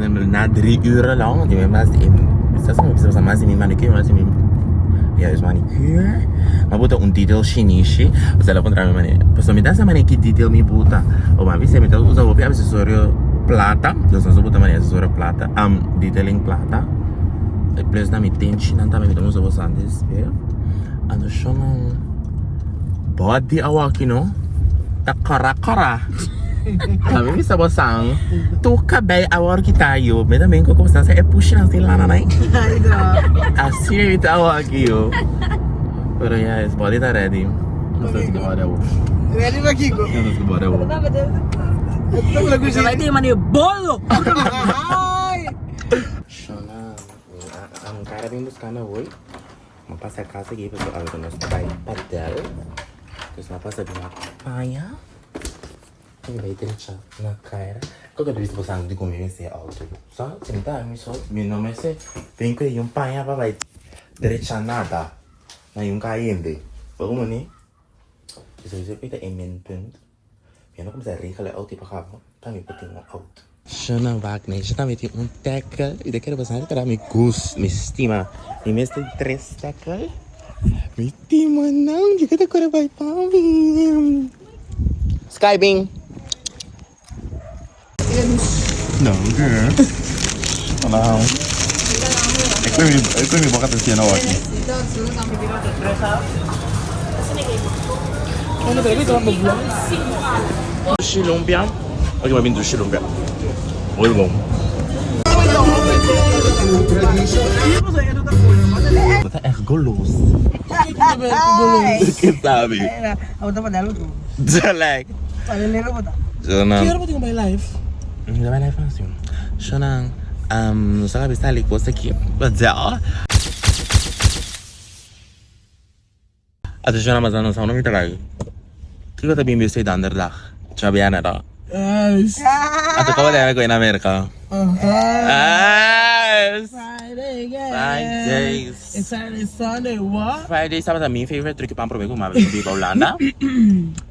na 3 uur lang, di mas di sa mas di mi manicure, mas di mi ja, is manicure. Ma buta un detail shinishi. O la puntra mi mane, paso mi ta sa mane ki detail mi buta. O ma bisa mi ta usa hopi accesorio plata, dus nos buta mane accesorio plata, detailing plata. Plus na mi tenchi nan tambe mi ta usa boso antes, pero ando shonan body awaki no. Ta kora kora. Ami bisa bosan tur kabei awor ki ta yo. Mi ta bin ku konstansia e pushi nan sin lana nai. Asina mi ta awor aki yo. Pero ya es body ta ready. No sa si ke body awor. Ready pa kiko? No sa si ke body awor. Sa bai tin mane bolo. Shona, mi a cara bin buskando awor. Mi a pasa casa aki pasobra awe nos ta bai padel. Dus mi a pasa bin a paña. Mi bai drecha na kaira. Kiko ta bisa boso antes di ku mi mester e auto? Sa sinta mi so mi no mester bin ku e un paña pa bai drecha nada na un kayente. Bo komo ni? Sowieso ku ta e minpunt. Mi no kumsa regla e auto pa kaba pa mi por tin un auto. Shona wak nee, shona mi tin un tackle i ta kere boso ta mi gust, mi stima. Mi mester tres tackle. Mi tima nan, dje ta kore bai pa mi. Sky bin. No, girl. Hola. Ik ben mi, ik ben mi boca te siena aki. Dushi lumpia. Ok, maar bin dushi lumpia. Muy bon. Bo ta echt golos. Ke sabi? Gelijk. Shona. Mi ta bai live fácil. Shona, nos a sali kos aki. Ata shona mas nos no mi ta bai. Kiko ta bin bisti donderdag? Djabièrnè to? Ata komo ta ku na Merka? Fridays. Friday tabata mi favorite truki pan prome ku mi a biba Hulanda.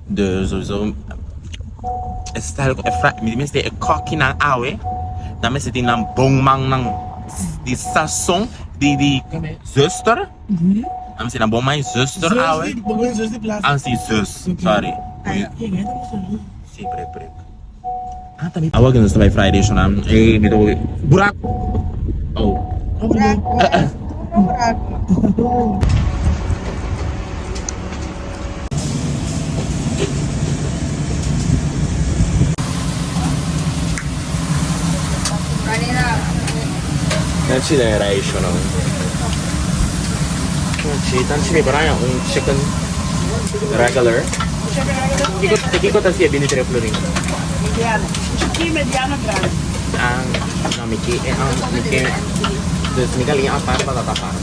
Dus sowieso e style ku e mi mester e kokinan awe nan mester tin nan bon mannan di sazon di di zuster. Nan mester nan bon man zuster awe. Ah si zus sorry. Si prek prek. Awa ku nos ta bai Friday shona ey mi ta wak burak oh. Nan chi den rij shona. Chi tan chi mi por haña un chicken regular. Kiko kiko ta si e bini tres florin? Mediano. Chiki, mediano, grandi. Ah, no mi ke e mi ke dus mi galiña apart batata apart.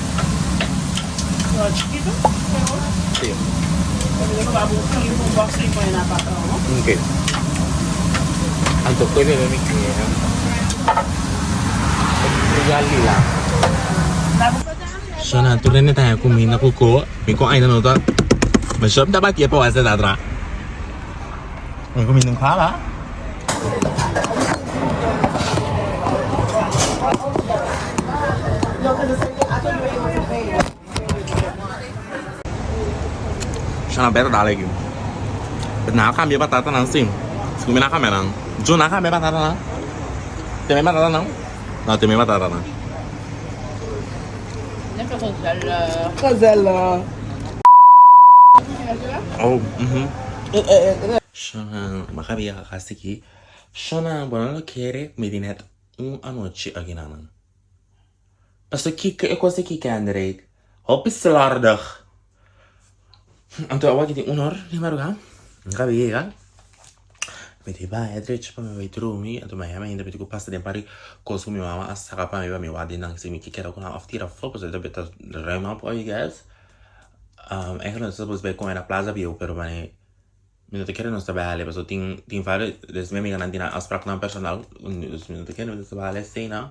Chiquito? Sí. Ok. Anto koe bebe mi kier e lila. Shona tur hende ta haña kuminda ku ko mi ko ainda no ta mi shop ta bati e pa wak atra. Mi kuminda un kaba. Shana better dale aki. Pero nan a cambia batata nan si. Si mi nan cambia nan. Ju nan cambia batata nan. Teme batata nan. No teme batata nan. Gezellig. Oh, mhm. Shana, maka biya kasiki. Shana, bo no lo kere, mi di net un anochi aki nan. Pasobra kiko e kos aki Kendrick? Hopi slordig. Anto awor aki tin un or di maruga. Mi ka yega. Mi ta bai drecha pa mi bai drumi. Anto mañana ainda mi tin ku pasa den par di kos ku mi mama a saka pa mi pa mi wak den nan si mi ke keda ku nan of tira afó pasobra ta ruim op I guess. Eigenlijk nos ta supos bai kome na Plaza Bieu pero mane. Mi no ta kere nos ta bai hali pasobra tin tin varios des mi amiganan tin nan afspraaknan personal dus mi no ta kere nos ta bai hali esei nan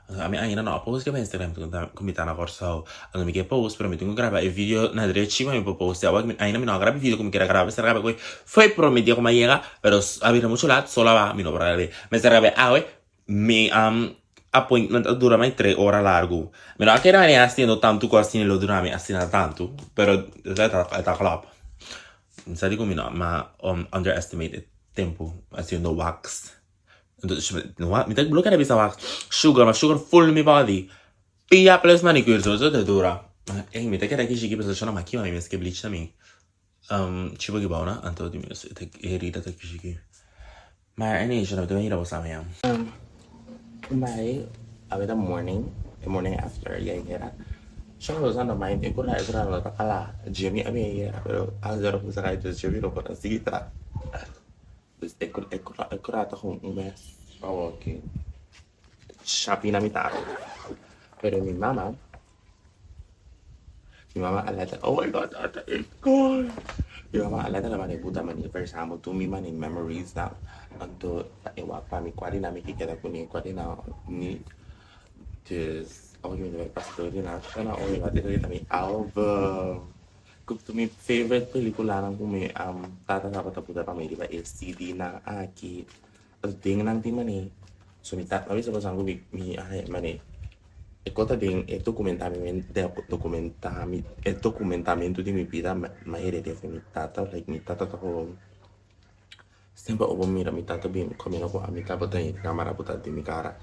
ami ainda no a post riba Instagram ku mi ta na Kòrsou anto mi ke post pero mi tin ku graba e video na drechi pa mi por post awor ainda mi no a graba e video ku mi kere graba mester graba koe foi prome dia ku mi a yega pero a bira muchu lat sol a baha mi no por a graba mester graba awe. Mi appointment a dura mai tre ora largu. Mi no a kere mane haciendo tantu ku asina lo dura mi asina tantu, pero e ta klop. Mi sa di ku mi no a underestimate e tempu haciendo wax. Mi ta lo kere bisa wax, sugar, ma sugar full mi body. Pia plus manicure sowieso ta dura. Ey, mi ta kere aki shiki pasobra shona maki mami mes ke bleach na mi. Chivo ki bou na, anto di mi e herida ta kishiki. Maar anyway, shona mi ta mira boso awe. Bai, awe ta morning, e morning after ya yera. Shona boso no mind, e kura e kura no ta kala. Jimmy a bin yera, pero a zero ku sakai dus Jimmy no por a sigui tra. Dus e kura e kura ta gewoon un mes. Awo aki. Shapi na mi tata. Pero mi mama, mi mama a leta, oh my God, tata e gol. Mi mama a leta la mane buta mane versamo tur mi mane memories nan. Anto ta e wak pa mi kua di nan mi ke keda kuné, kua di nan ni. Dus, awo mi ta bai pasa tur di nan. Shona, oh my God, esaki ta mi album. Ku tur mi favorite peliculanan ku mi tata tabata buta pa mi riba e CD nan aki. Den nan tin mane so mi ta mi bisa boso algo mi mi ai mane e kos ta den e dokumenta mi dokumenta mi e dokumentamentu di mi bida mi a herede for mi tata like mi tata ta gewoon semper ora bo mira mi tata bin kamina ku ami tabata e kamara ku ta den mi kara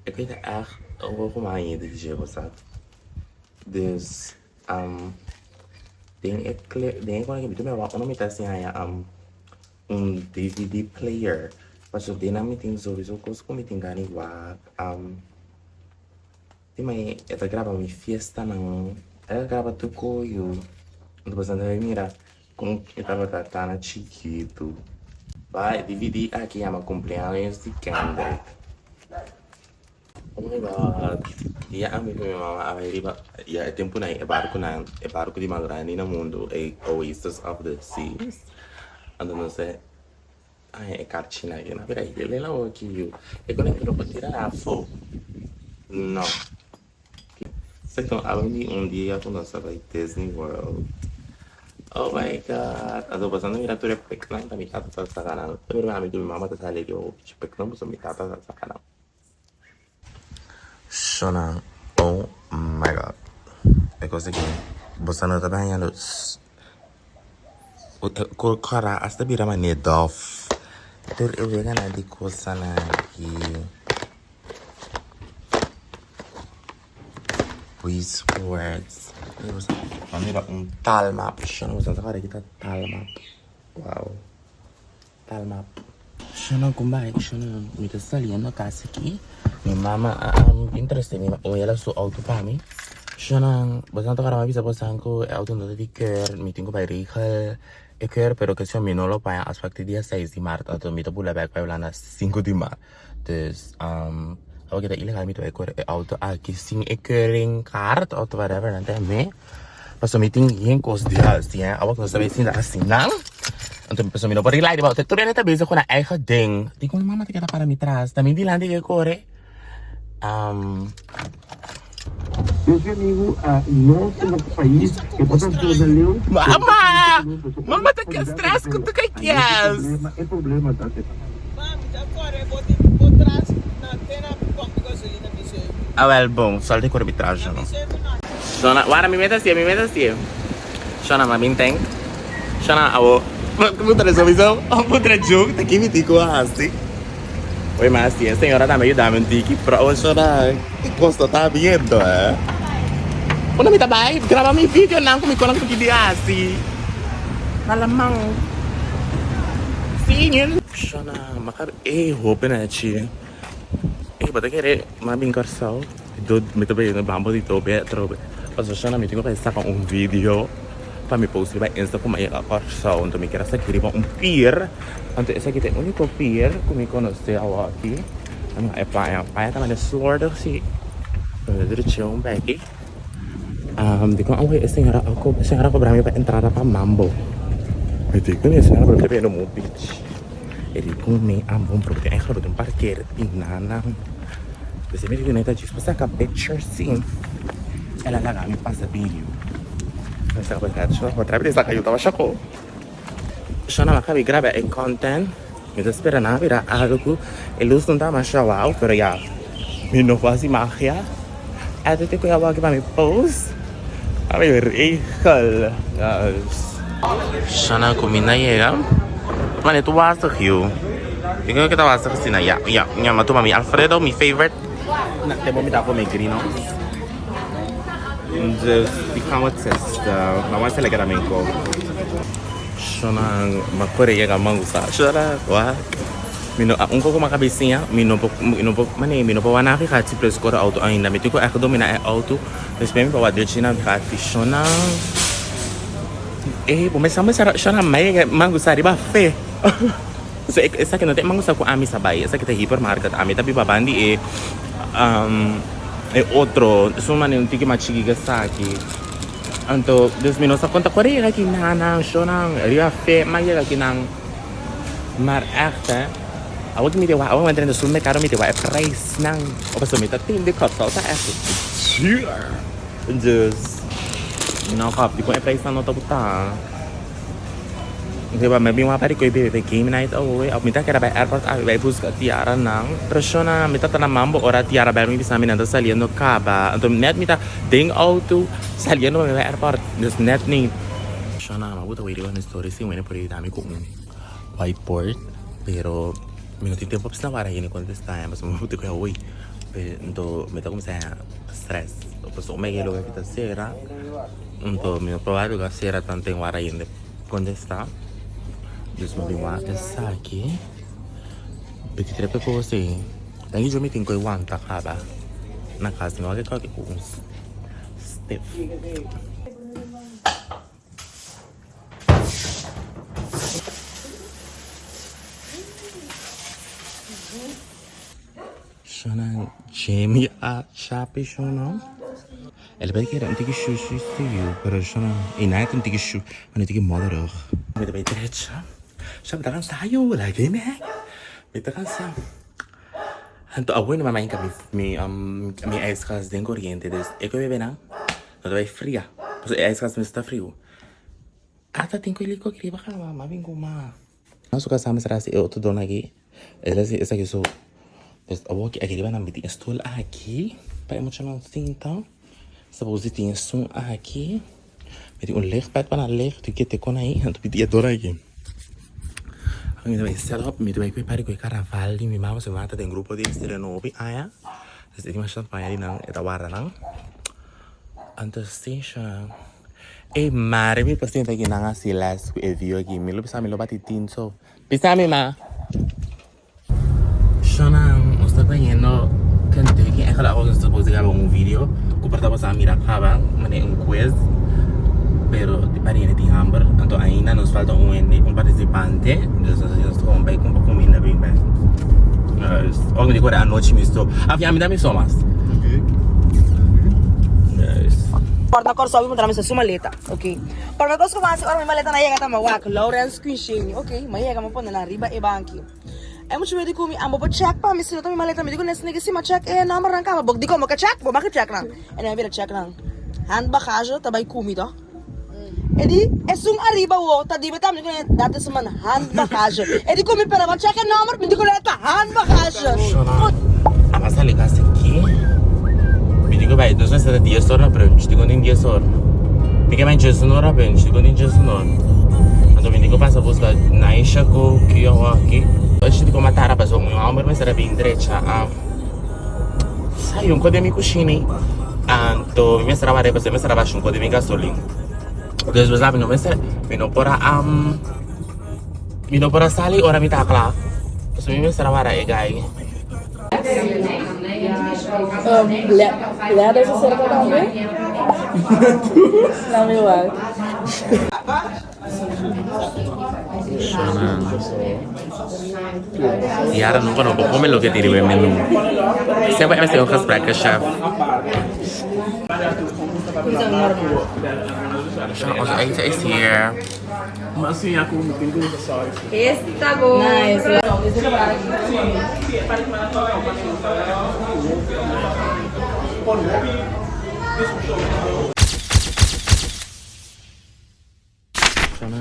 e kos ta ègt ora ku mi a haña di dje bo sa dus den e den e kos aki mi ta mira unda mi ta siña haña. Un dvd player pasobra den nan mi tin sowieso kos ku mi tin gana di wak tin mai e ta graba mi fiestanan e ta graba tur koyo anto boso ta mira kon e tabata tana chikitu bai dvd aki yama cumpleaños di Kendrick. Oh my God dia ami ku mi mama a bai riba ya e tempunan e barkunan e barku di mas grandi na mundu e Oasis of the Seas anto nos a haña e karchinan aki nan a bira hel el awo aki yu e kos nan no por tira afo no esaki ta un album di un dia ku nos a bai Disney World oh my God anto boso a mira tur e peknan ta mi tata ta saka nan tur ami ku mi mama ta sali di hopi peknan pasobra mi tata ta saka nan. Shona oh my God e kos aki boso no ta bañando kora hasta bira mane dof tur e weganan di kosanan aki Wii Sports bo mira un talmap shona boso no ta kòrda kita talmap wow. Palma. Shona kumbai shona mi ta saliendo kas aki mi mama a bin trese mi un yela su auto pa mi shona boso ta kòrda mi a bisa boso ku e auto no ta di keur mi tin ku bai regel e keur pero kestion mi no lo paña afspraak te dia seis di mart anto mi ta bula bek pa Hulanda sinku di mart dus awor ki ta ilegal mi ta bai kore e auto aki sin e keuring kaart of whatever nan ta yam'e. Pasobra mi tin yen kos di hasi, hè. Awor ku nos ta bay sinta asina, anto pasobra mi no por rely riba otro. Tur hende ta bezig ku nan eigen ding. Dikon mi mama ta keda para mi tras? Ta mi dilanti ke kore. Nos mi amigu, nos nos pais e por ta duna leu. Mama! Mama ta ke stress ku tur ke kies. E problema ta te. Mami ta kore bo tin bo tras na te na pump di gasolina mi seuku. Awel bon, sal di kore mi tras no. Shona, wara mi meta sie, mi meta sie. Shona, ma bin tank. Shona, awo. Putra sowieso, putra joke, ta kimi tiko hasi. Oi, ma si e señora tambe yudami un tiki, pero awo shona, e kos no ta abiento, eh. Unda mi ta bai graba mi video nan ku mi konan ku di hasi. Na laman. Si, Shona, ma kar e hopi na chi. Ey, bo ta kere m'a bin Kòrsou? Mi ta bay na bambo di tobe atrobe. Pasobra shona mi tin ku bay saka un video pa mi post riba Insta ku m'a yega Kòrsou. Anto mi kier a saki riba un pier. Anto esaki ta e úniko pier ku mi konosé awor aki. E paña, paña ta manda slordig si. Mi ta drecha un beki. Dikon awor e señora a e señora a kobra mi pa entrada pa mambo? Mi di ku e señora por ta bini un beach. E di ku mi a bon porque eigenlijk bo tin parker di nana. Pues mi di ku mi ta djis pa saka picture si. El a laga mi pasa video. Mi saka pa saka trabi di saka yu tabata shako. Shona mi a kabi graba e content. Mi ta spera nan a bira algu. E lus no ta masha wou, pero ya, mi no por hasi magia. Edit e ku e awor aki pa mi post. Pa mi regel. Guys. Shana kuminda yega. Mane tu wasig yu. Mi creo que ta wasig asina. Ya, ya, ya. Ma tuma mi Alfredo, mi favorite. Na tempo mi ta come grinos. Dus die gaan we testen. Maar wat lekker aan mijn kop. Shona, ma kore yega mangusa. Shona, wa. Mi no, un poco ma cabecinha, mi no por, mi no por, mane, mi no por wak navigatie plus kore auto ainda. Mi tin ku echt domina e auto. Dus mi por wak drechi navigatie. Shona, eh, bo mester mester shona mai yega mangusa riba fe. So e esaki no ta e mangusa ku ami sa bai, esaki ta hipermarket. Ami ta biba bandi e e otro, esun mane un tiki mas chiki ku esaki. Anto, dus mi no sa konta kore yega aki nan, shona, riba fe, mas yega aki nan. Maar echt hè, awor ki mi te wak, awor mi a drenta supermercado mi te wak e prijsnan, o pasobra mi ta tende Kòrsou ta echt duur. Dus, mi no kòp dikon e prijsnan no ta buta. Riba mi a bin wak pa di koe bebe pa e game night awe, of mi ta keda bai airport awe bai buska tiaranan. Pero shona, mi ta ta na mambo ora tiara bel mi bisa mi nan ta saliendo kaba. Anto net mi ta den auto saliendo pa mi bai airport, dus net ni. Shona, mi a buta wei riba mi story si wene por yuda mi ku un whiteboard, pero mi no tin tempo pa wara hende kontesta pasobra mi a buta ku e awey. Anto mi ta kuminsá stress, pasobra un mege loke ki ta sera. Anto mi no proba luga sera tanto en wara yende kontesta. Dus mi bin wak esaki. Beti trepe kos ei. Dan ki mi tin ku e wanta kaba na kas. Mi wak e koki ku un stiff. Shona Jamie a chapi shona. El a kere un tiki shushi si pero shona y na un tiki shu, un tiki modderig. Mi ta bay drecha. Sha mi ta cansa yo, lage me. Mi ta cansa. Anto awe no mama hinca mi mi mi ijskast den coriente, dus e cu bebe nan no ta bay fria. Pasobra e ijskast mester ta friu. Ata tin cu e licor riba cama, ma bin cu ma. Nos su casa mester hasi e otro don aki. El a hasi esaki so. Pues awor aki riba nan mi tin e stoel aki pa e muchanan sinta. Suppose di tin esun aki. Mi tin un lichtbed pa nan lig. Tin kete kon ahi. Anto mi tin e dor aki. Awor mi ta bai set up. Mi ta bai ku e pari ku e karaval di mi mama. Pasobra mi mama ta den grupo di estreno hopi aña. Pues e tin masha paña di nan. E ta warda nan. Anto station. Ey mare mi por sinta aki nan hasi les ku e view aki. Mi lo bisa mi lo bati tin so. Bisa mi ma. Shona nos ta bayendo Kentucky. Eigenlijk awor nos ta supposed di graba un video ku por ta boso a mira kaba manera un quiz. Pero di pariente tin hamber. Anto ainda nos falta un hende, un participante. Dus nos nos ta kon bai kumpra kuminda bin bek. Ora mi di kore anochi mi sto. Afia mi ta mi so mas. Por na Kòrsou mi puntra mi su maleta, ok. Prome kos ku mi hasi ora mi maleta na yega ta mi wak Lawrence Quinsheni, ok. Mi a yega mi pone nan riba e banki. E mucha mi di ku mi, Amo bo check pa mi si no ta mi maleta. Mi di ku nes nigga si mi a check e nombernan kaba. Bo di komo ka check? Bo make check nan. E nan a bira check nan. Hand bagage ta bai ku mi toh. E di, Esun ariba wo ta dibe tambe. Mi di ku ne, dat is mijn hand bagage. E di ku mi, pero bo a check e nomber? Mi di ku ne, ta hand bagage. Aba sali kasi ki. Mi di ku bai, nos mester ta dies or na brunch. Di ku tin dies or. Mi ke bai djes un or na brunch. Di ku tin djes un or. Anto mi di ku pasa buska Naisha ku Kio aki. Ochi di ku matara pasobra un homber mester a bin drecha. Sai un ko den mi kushina ei. Anto mi mester a wak pasobra mi mester a basha un ko den mi gasolin. Dus bo sa mi no mester, mi no por a mi no por a sali ora mi ta kla. Pasobra mi mester a wara e gai. Leather sa serka tambe? Lami wak. Shona. Yara nunca no por come loke tin riba e menu. Semper e mester un gesprek cu chef. Shona, ons eten is hier. Nice. Shona,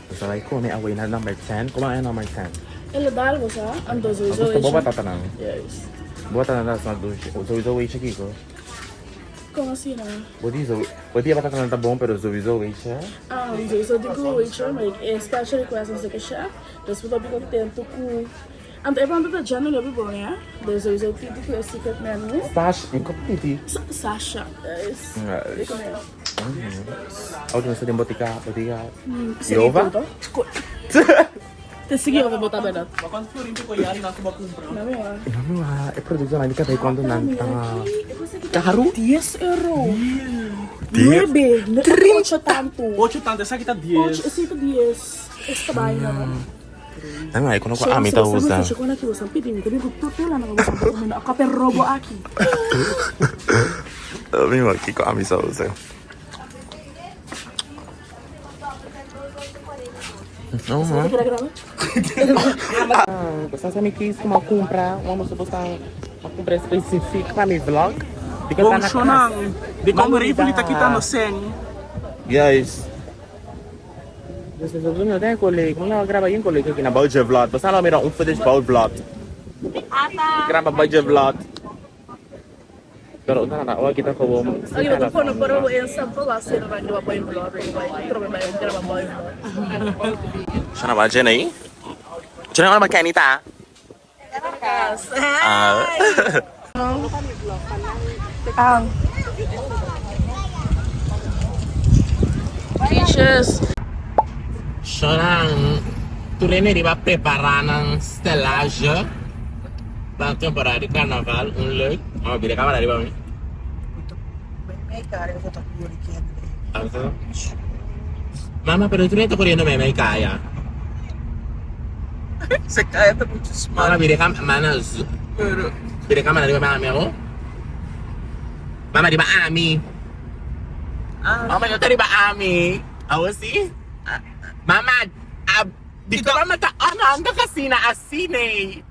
nos a bai come away na number ten. Como a number ten? El a dal bo sa, anto sowieso Gusta bo wechi. batatanan. Juist. Bo batatanan ta smak dushi. Sowieso wechi kiko? Kon asina? Bo di zo, bo di e batatanan ta bon pero sowieso wechi. Sowieso di ku wechi maar ik e special request nos e chef, dus mi ta hopi contento ku anto e planta ta genuinely hopi bon ya, dus sowieso titi ku e secret menu. Sash, mi kopi titi. Sasha, juist. Juist. Awor nos ta den botica, botica Jova? Te sigui Jova bota berdad. Ma cuanto florin pe coyari nan cu bo a cumpra? No mi wak. No mi wak, e productonan di cabey cuanto nan ta caru? Dies euro. Nuebe, ocho tanto. Ocho tanto, esaki ta dies. Ocho, esaki ta dies. Esta baina. No mi wak, e kono cu ami ta usa. No mi wak kico ami sa usa. Bosa sa mi kiss ku m'a kumpra un amo bosa m'a kumpra specific pa mi vlog di ke ta na kas. Di kon Rivoli ta kitando sen. Guys Bosa sa no ta koleg mi no graba yin koleg aki na budget vlog bosa lo mira un footage bout vlog graba budget vlog. Pero unda na ora kita gewoon Oye, bo ta pone por bo en sample wa sero ba graba boy vlog trobe ba graba boy vlog. Shana ba Jenny? Jenny ora ba Kenny ta? Ah. Peaches. Shana tur hende riba prepara nan stellage. Pa temporada di carnaval un leuk. Mama bira camera riba mi. Mama pero tu no ta corriendo mei mei caya. Se caya ta mucho smart. Mama bira cam mana bira camera riba mi amo. Mama riba ami. Mama no ta riba ami. Awo si? Mama a Dikon mama ta ananda kasina asina?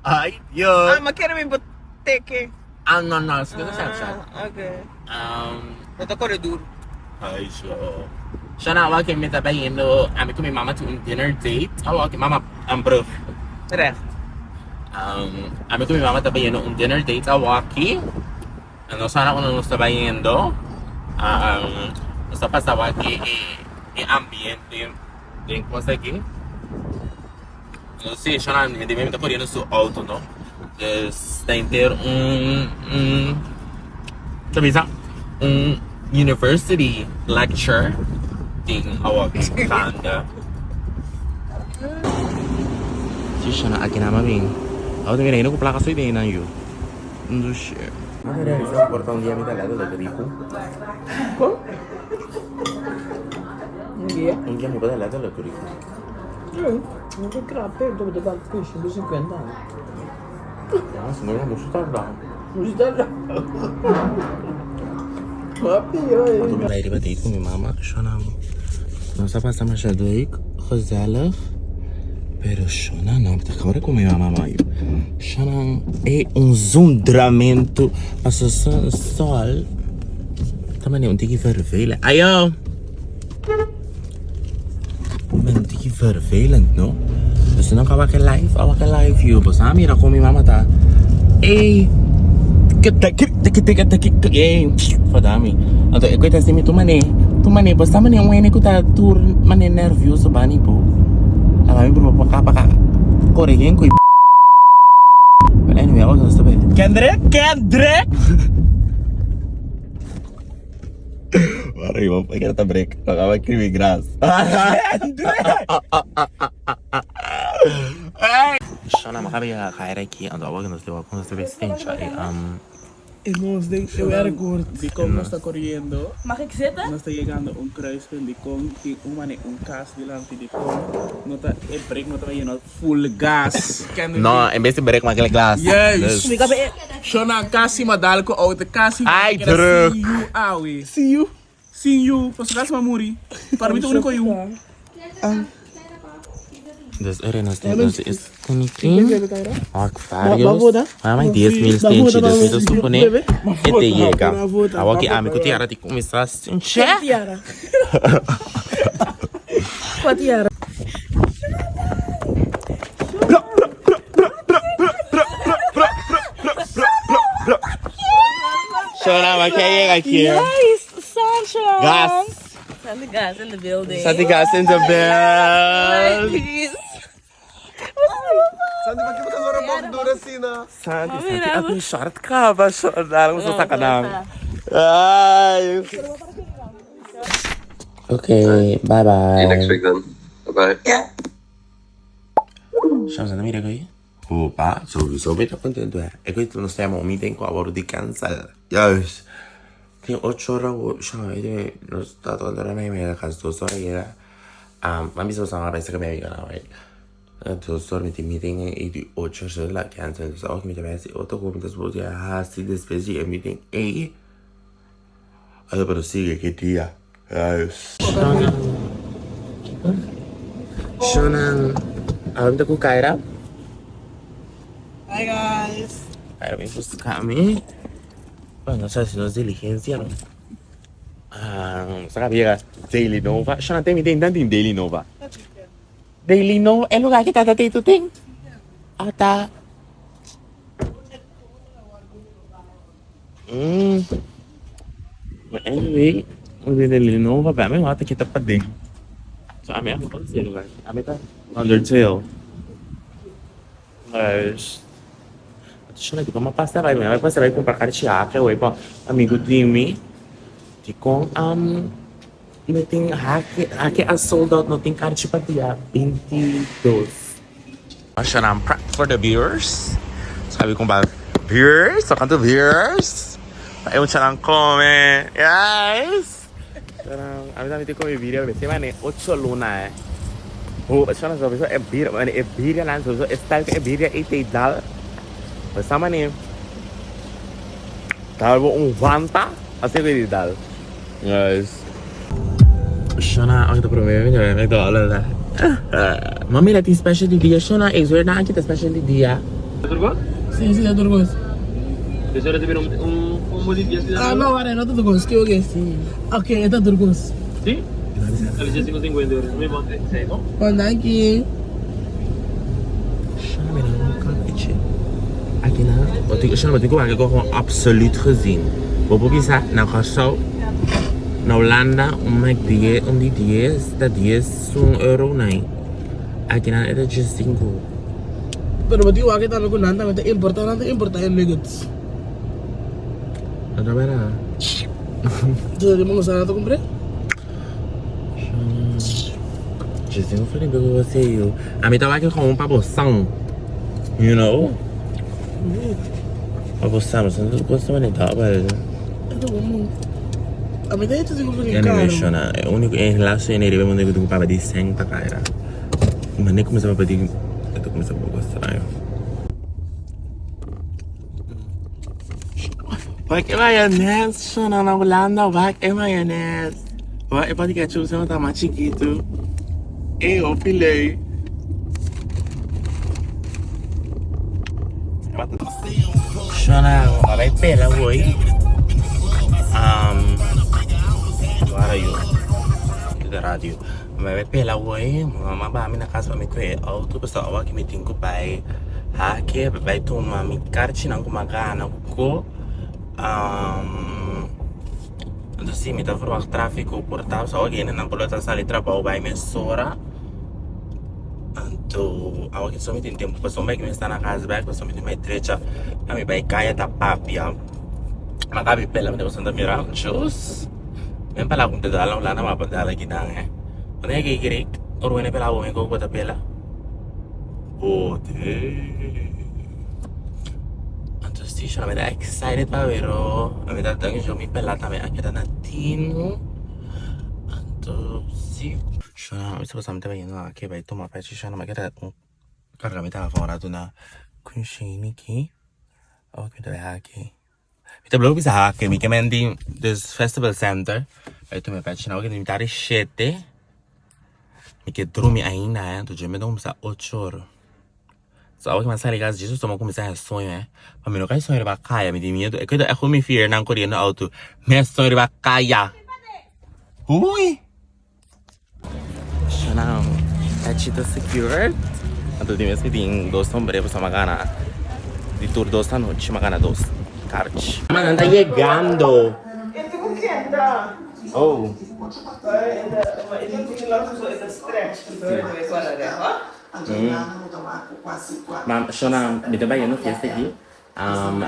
Ay Dios. Ah, ma kere mi bo teke. Ah, no, no, esaki ta Snapchat. Ah, ok. Um, Bo ta kore duro. Ay, sho. Shana, awor ke mi ta bayendo, ami ku mi mama tin un dinner date. Awor ke mama, um, brug. Recht. Um, ami ku mi mama ta bayendo un dinner date awor aki. Nos sa na unda nos ta bayendo. Um, nos ta pasa awor aki e, e ambiente den kos aki. No sé, Shana mi debe ta corriendo su auto, no? Dus ta enter un, un, sa bisa? Un university lecture den awa kanda. Si Shana aki na mami. Awa ta mira hende ku plaka soy den nan yu. Dus. Ma ta realisa ku por ta un dia mi ta lado de rico. Kon? Un dia? Un dia mi por ta lado de rico. No ta krap e, ta bal ku 150 aña. Ah, si no ya mucho tarda. Mucho tarda. Papi, oye. Anto mi bai riba date ku mi mama, shona nos a pasa masha leuk, gezellig. Pero shona no, mi ta kaba di ku mi mama mayo. Shona e un zundramento, paso sol ta mane un tiki vervelend. Ayo! Men tiki vervelend, no? Dus nan ka wak live, a wak live yo. Bos a mira kon mi mama ta. Ey, ey, fadami. Anto e koita si mi tu mane, tu mane, bos ta mane un hende ku ta tur mane nervioso bani bo. A mi bro pa ka kore gen ku. But anyway, awa nos ta bay. Kendrick, Kendrick! Arriba, ik ta break. Dan gaan we kribi gras. Shana, maar ga je ga je reiki aan de oude nos de nos de stencha e E nos den e werkwoord. Di kon nos ta corriendo. Mag ik zitten? Nos ta yegando un kruispunt di kon tin un mane un kas dilanti di kon no ta e brek no ta yena full gas. No, en bes di brek maak el glas. Juist. Shona kasi ma dal ku auto kasi Ay, druk. See you awe. See you. See you. Pasobra kasi ma muri. Para mi ta uniko yu. Dus er nos tin nos is tinikin. Ak varios. Maar mijn 10.000 steentje, dus mi ta supone e te yega. Awor ki ami ku Tiara di kuminsá stinche. Tiara. Kwa tiara? Shona, ma ke yega aki? Nice, Sancho. Gas. Santi Gas in the building. Santi Gas in the building. Santi, pa ki bo ta lora bok duro asina? Santi, Santi, a mi short kaba, short. Dale, vamos saca nan. Ay. Okay, bye bye. See you next week then. Bye bye. Yeah. Shams, anda mira koy. Opa, sowieso ben ik content hè. Ik weet nog steeds maar om denk ik die cancel. Juist. Tin 8 ora, shama, weet nos ta toda hora y media, casi 2 ora llega. Mami se usaba pensa que me había ganado, right? 2 ora mi tin meeting y di 8 ora la cancel. Dus ook mi te si otro como después ya hasi después di meeting ey. Algo pero sigue, qué día. Juist. Shonan, awor mi ta ku Kyra. Hi guys. Kyra bin busca mi. Bueno, nos a haci nos diligencia no. Ah, nos a caba yega Daily Nova. Shonan, ten mi den dan tin Daily Nova. Daily Nova, e lugar ki tata tin tu tin. Ata. Mm. But anyway, nos den Daily Nova, pero ami wak ta kita paden. So ami a conoce e lugar. Ami ta Undertale. Juist. Shona di como pasa bai, mi a pasa bai cumpra carchi hake wey pa amigo di mi. Dicon no tin hake, hake a sold out, no tin carchi pa dia 22. Shona, I'm prepped for the viewers. Sabi kung ba viewers? So kanto viewers? Pa e muchanan come. Yes! Shona, ami tambe tin come birria, bebe. Mane 8 luna eh. Oh, shona sowieso e birria, mane e birria nan sowieso e style e birria e te dal. Basta mane dal bo un wanta, asina ku e di dal. Yes. Shona, aki ta prome mi ta McDonald's. Ma mira tin special di dia. Shona, e zoer nan aki ta special di dia. Si, si, ta tur kos. Ah, no, wara, no ta tur kos. Ki oke? Ok, e ta tur kos. Bon, danki. Shona, mira un kapichi. Aki nan, bo tin, shona, bo tin ku wak ku gewoon absoluut gezien. Bo por bisa na Kòrsou, na Hulanda, un mek die, un di dies, ta dies un euro nai. Aki nan e ta djes sinku. Pero bo tin wak tambe ku nan tambe ta importa, nan ta importa e nuggets. No ta bera. Entonces di bo sa nan ta kumpr'é? Djes sinku for di bebe bo seyo. Ami ta wak gewoon pa bo san. You know? Pa bo sa, bo sa no ta gusta manera double. E ta bon bon. Ami ta hita sinku for di Anyway, karo. Shona, e único e laatste ene riba mundo ku tin ku papa di seng pa kaira. Mane kuminsá papia di e ta kuminsá poco straño. Wak e mayones, Shona, na Hulanda wak e mayones. Wak e pati ketchup sema ta mas chikitu. E hopi lei. Shona, a bai pela hoy. Um, waar are you? De radio. Mi bai pela hoy. Mama ba mi na cas pa mi coge auto. Pasobra awa ki mi tin cu bai hake. Bai tuma mi karchinan cu mi a gana cu ko. Um, anto si mi ta verwacht trafico por ta. Pasobra awa ki hendenan por lo ta sali trabao bai mesora. Anto awa ki so mi tin tempo pasobra mi sta na cas bek pasobra mi tin bai drecha pa mi bai caya ta papia. Mi a caba di pela mi ta ta mira chos. Men pala ku ta dala Hulanda ma pa dala kinan eh. Wanneer ke kere ora wene pela bo men ko ta pela. Bote. Anto si shona mi ta excited pa wero. Mi ta danki yo mi pela tambe a keda na tino. Anto si. Shona mi ta mi ta bayendo aki bai tuma pechi shona mi a keda un karga mi telefon un ratu na kushini ki. Awor mi ta bai aki. Mi ta blou bisa hake, mi ke men di des festival center. Bai tuma pechi na mi ta di shete. Mi ke drumi ainda eh, anto dje mi ta kumsa ocho ora. So awe ki mi a sali kas Jesus toma kumsa haña soño eh. Pa mi no kai soño riba kaya, mi tin miedu. E kuida e ku mi fear nan koriendo auto. Mi a soño riba kaya. Ui! Shana, pechi ta secured. Anto di mes mi tin dos sombrero pasobra mi a gana di tur dos anochi mi a gana dos. karchi. Mama nan ta yegando. Oh. Mam, shona, mi ta bayendo fiesta aki.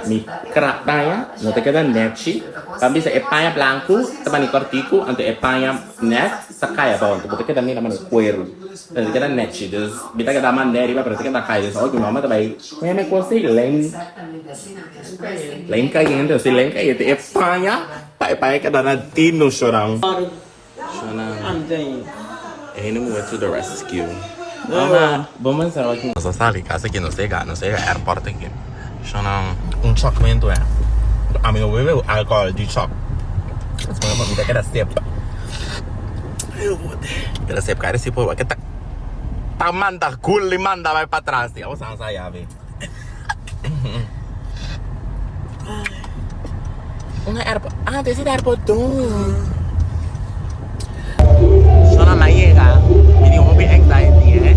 Mi kra paña no ta keda nechi. Pa bisa e paña blanku ta bani kòrtiku, anto e paña nèt ta kai abou. Anto bo ta keda mira manera kueru. Pero ta keda nechi. Dus mi ta keda mand'é ariba pero ta keda kai. Dus ora mi mama ta bai kohe mi kos ei len len kayente. Si len kayente e paña pa e paña keda na tinu shorang. Shona, e hende muhe to the rescue. Mama, bo mensa aki. Nos a sali kas aki, nos yega, nos yega airport aki. Shona, un chòkmentu eh. Ami no bebe alcohol di chòk. Pasobra mi ta keda sep. Keda sep kare si por wak ta ta manda guli manda bai patras. Abo sa sa yabi. Una airport. Ah, this is airport doon. Shona, m'a yega. Mi tin hopi anxiety, eh.